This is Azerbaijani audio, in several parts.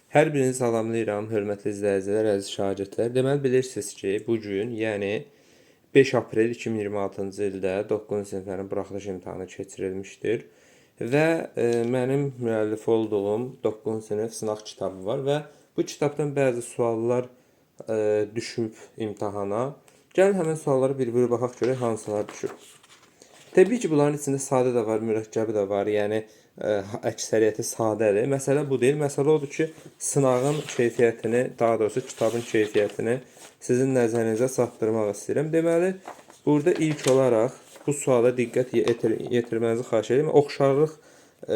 Hər birinizi salamlayıram, hörmətli izləyicilər, əziz şagirdlər. Deməli bilirsiniz ki, bu gün, yəni 5 aprel 2026-cı ildə 9-cu siniflərin buraxılış imtahanı keçirilmişdir. Və mənim müəllif olduğum 9-cu sinif sınaq kitabı var və bu kitabdan bəzi suallar düşüb imtahana. Gəlin həmin suallara bir-bir baxaq görək hansılar düşüb. Təbii ki, bunların içində sadə də var, mürəkkəbi də var. Yəni əksəriyyəti sadədir. Məsələ bu deyil. Məsələ odur ki, sınağın keyfiyyətini, daha doğrusu kitabın keyfiyyətini sizin nəzərinizə çatdırmaq istəyirəm. Deməli, burada ilk olaraq bu suala diqqət yetirmənizi xahiş edirəm. Oxşarlıq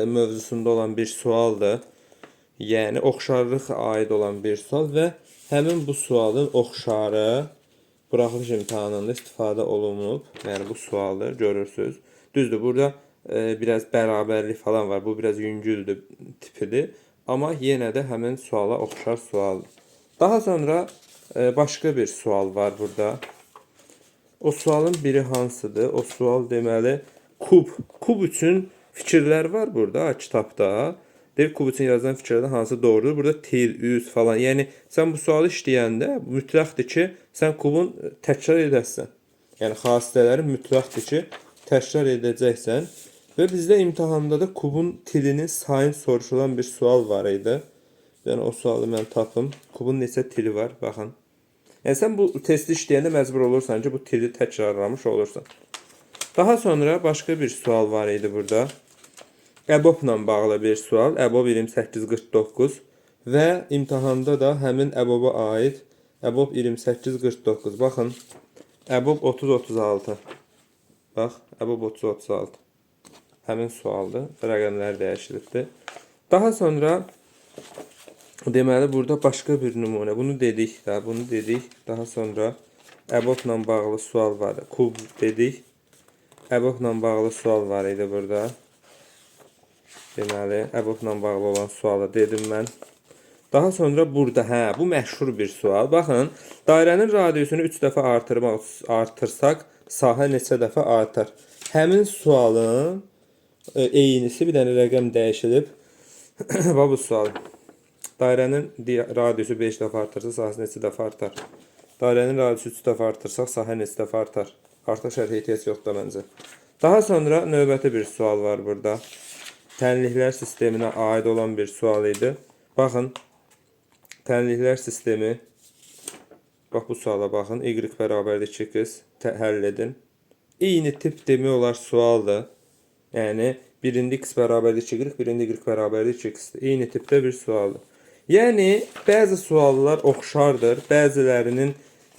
mövzusunda olan bir sualdır. Yəni oxşarlıq aid olan bir sual və həmin bu sualın oxşarı buraxılış imtahanında istifadə olunub. Yəni bu sualı görürsüz. Düzdür, burada biraz bərabərlik falan var. Bu biraz yüngüldür tipidir. Amma yenə də həmin suala oxşar sualdır. Daha sonra başqa bir sual var burada. O sualın biri hansıdır? O sual deməli kub. Kub üçün fikirlər var burada kitabda. Deyir kub üçün yazılan fikirlərdən hansı doğrudur? Burada til, üz falan. Yəni sən bu sualı işləyəndə mütləqdir ki, sən kubun təkrar edəsən. Yəni xassələri mütləqdir ki, təkrar edəcəksən. Və bizdə imtahanda da kubun tilinin sayını soruşulan bir sual var idi. Yəni o sualı mən tapım. Kubun neçə tili var? Baxın. Yəni sən bu testi işləyəndə məcbur olursan ki, bu tili təkrarlamış olursan. Daha sonra başqa bir sual var idi burada. Əbobla bağlı bir sual. Əbob 2849 və imtahanda da həmin əboba aid Əbob 2849. Baxın. Əbob 3036. Bax, Əbob 3036. Həmin sualdır. Rəqəmlər dəyişilibdir. Daha sonra deməli burada başqa bir nümunə. Bunu dedik də, bunu dedik. Daha sonra Əbobla bağlı sual var. Kub dedik. Əbobla bağlı sual var idi burada. Deməli, Əbobla bağlı olan sualı dedim mən. Daha sonra burada, hə, bu məşhur bir sual. Baxın, dairənin radiusunu 3 dəfə artırsaq, sahə neçə dəfə artar? Həmin sualın eynisi bir dənə rəqəm dəyişilib. Bax bu sual. Dairənin radiusu 5 dəfə artırsa, sahəsi neçə dəfə artar? Dairənin radiusu 3 dəfə artırsaq, sahə neçə dəfə artar? Artıq şərhə ehtiyac yoxdur məncə. Daha sonra növbəti bir sual var burada. Tənliklər sisteminə aid olan bir sual idi. Baxın, tənliklər sistemi. Bax bu suala baxın. Y bərabərdir 2x. Həll edin. Eyni tip demək olar sualdır. Yəni birində x bərabərdir 2y, birində y bərabərdir 2x. Eyni tipdə bir sualdır. Yəni bəzi suallar oxşardır, bəzilərinin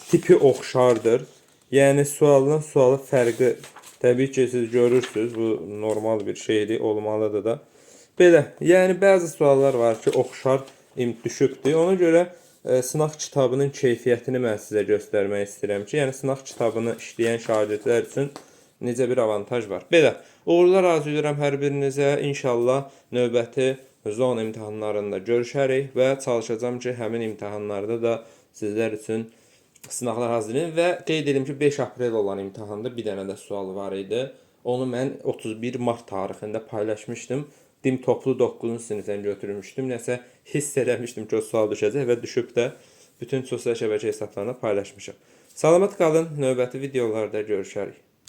tipi oxşardır. Yəni sualdan suala fərqi təbii ki, siz görürsüz. Bu normal bir şeydir, olmalıdır da. Belə, yəni bəzi suallar var ki, oxşar düşübdür. Ona görə sınaq kitabının keyfiyyətini mən sizə göstərmək istəyirəm ki, yəni sınaq kitabını işləyən şagirdlər üçün necə bir avantaj var. Belə, uğurlar arzu edirəm hər birinizə. İnşallah növbəti zon imtahanlarında görüşərik və çalışacağam ki, həmin imtahanlarda da sizlər üçün sınaqlar hazırlayım və qeyd edim ki, 5 aprel olan imtahanda bir dənə də sual var idi. Onu mən 31 mart tarixində paylaşmışdım. Dim toplu 9-cu sinifdən götürmüşdüm. Nəsə hiss eləmişdim ki, o sual düşəcək və düşüb də bütün sosial şəbəkə hesablarında paylaşmışam. Salamat qalın, növbəti videolarda görüşərik.